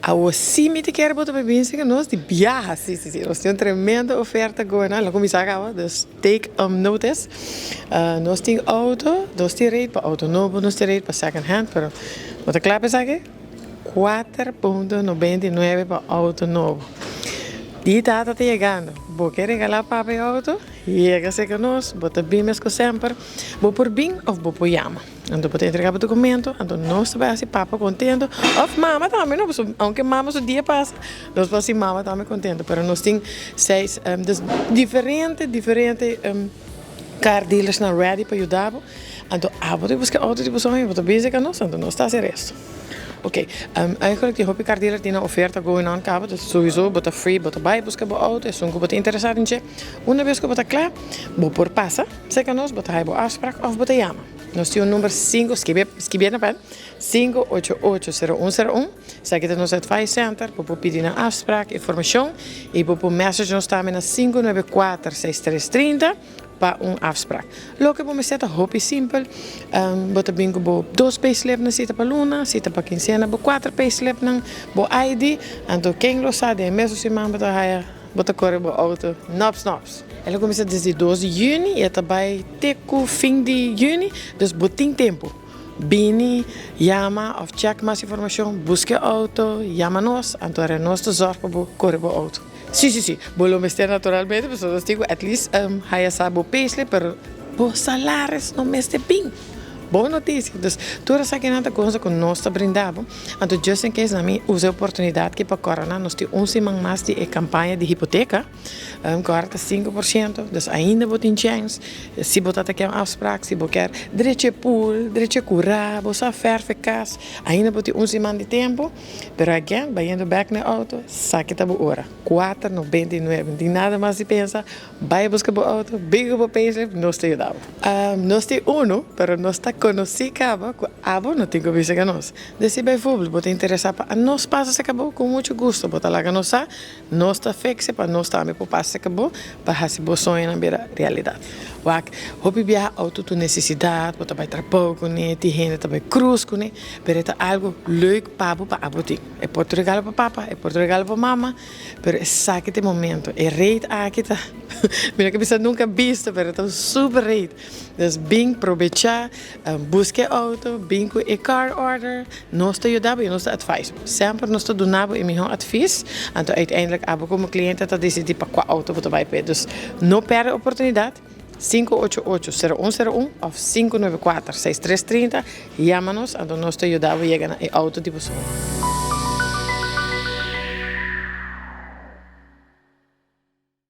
Awo si mi ta kier bo ta bay bin serca nos di biaha, si si si, nos tin un tremendo oferta going on, lo cuminsa caba, dus take notice. Nos tin auto, nos tin rate pa auto nobo, nos tin rate pa second hand, pero bo ta cla pa esaki? 4.99 pa auto nobo. Di tata ta yegando, bo ke regala papa e auto? Yega serca nos, bo ta bin mesco semper, bo por bin of bo por yama. Anto bo ta entrega bo documento, anto nos ta bai haci papa contento, of mama tambe no, pasobra aunke mama su dia pasa, nos por haci mama tambe contento, pero nos tin seis, dus diferente, diferente car dealersnan ready pa yuda bo, anto abo ta busca auto di bo soño, bo ta busy cu nos, anto nos ta haci resto. Ok, eigenlijk tin hopi car dealer tin nan oferta going on caba, dus souiso bo ta free, bo ta bai busca bo auto, esun cu bo ta interesa den dje, una bes cu bo ta cla, bo por pasa cerca nos, bo ta haya bo afspraak of bo ta yama. Nos tin un number sinku, skibi, skibi na pen, 5880101, esaki ta nos advice center, bo por pidi nan afspraak, informacion, y bo por message nos tambe na 594 6330 pa un afspraak. Loke bo mester ta hopi simpel, bo ta bin ku bo dos payslip nan si ta pa luna, si ta pa kinsena bo kuater payslip nan, bo ID, anto ken lo sa den e mesun siman bo ta haya bo ta kore bo auto nops nops. El a kuminsá desde 2 di yüni i e ta bai te ku fin di yüni, dus bo tin tempu. Bini, yama òf check mas informashon, buska e auto, yama nos, anto nos ta zorg pa bo kore bo auto. Si, bo lo mester naturalmente, pasobra nos tin ku at least haya sa bo payslip, pero bo salaris no mester bin. Bon notisia. Dus tur esakinan ta kos ku nos ta brinda bo. Anto just in case mi usa e oportunidat aki pa kòrda nan, nos tin un siman mas di e kampaña di hipoteka, ku ora ta 5%, dus ainda bo tin chèns. Si bo ta ke un afspraak, si bo kier drecha e pool, drecha e kurá, bo sa verf e kas, ainda bo tin un siman di tempu. Pero again, bayendo bèk na e auto, esaki ta bo ora. 4,99. No tin nada mas di pensa. Bai buska bo auto, bin ku bo payslip, nos ta yuda bo. Nos tin unu, pero nos ta konosí kaba ku abo no tin ku bisa ku nos. Dus si bijvoorbeeld bo ta interesá pa nos pasa serka bo, ku mucho gusto bo ta laga nos sa, nos ta fix e pa nos tambe por pasa serka bo pa hasi bo soñonan bira realidat. Wak, hopi biaha auto ta un nesesidat, bo ta bai trabou kuné, tin hende ta bai krus kuné, pero e ta algu leuk pa bo pa abo tin. E por ta regalo pa papa, e por ta regalo pa mama, pero esaki ta e momento. E rate aki ta, mi no ke bisa nunka bisto, pero ta un super rate. Dus bin probechá, buska e auto, bin ku e car order, nos ta yuda bo i nos ta advise bo. Semper nos ta duna bo e mihó advis, anto uiteindelijk abo komo kliente ta disidí pa kua auto bo ta bai p'e. Dus no pèrdè oportunidat, 588-0101 òf 594-6330, yama nos, anto nos ta yuda bo yega na e auto di bo soño.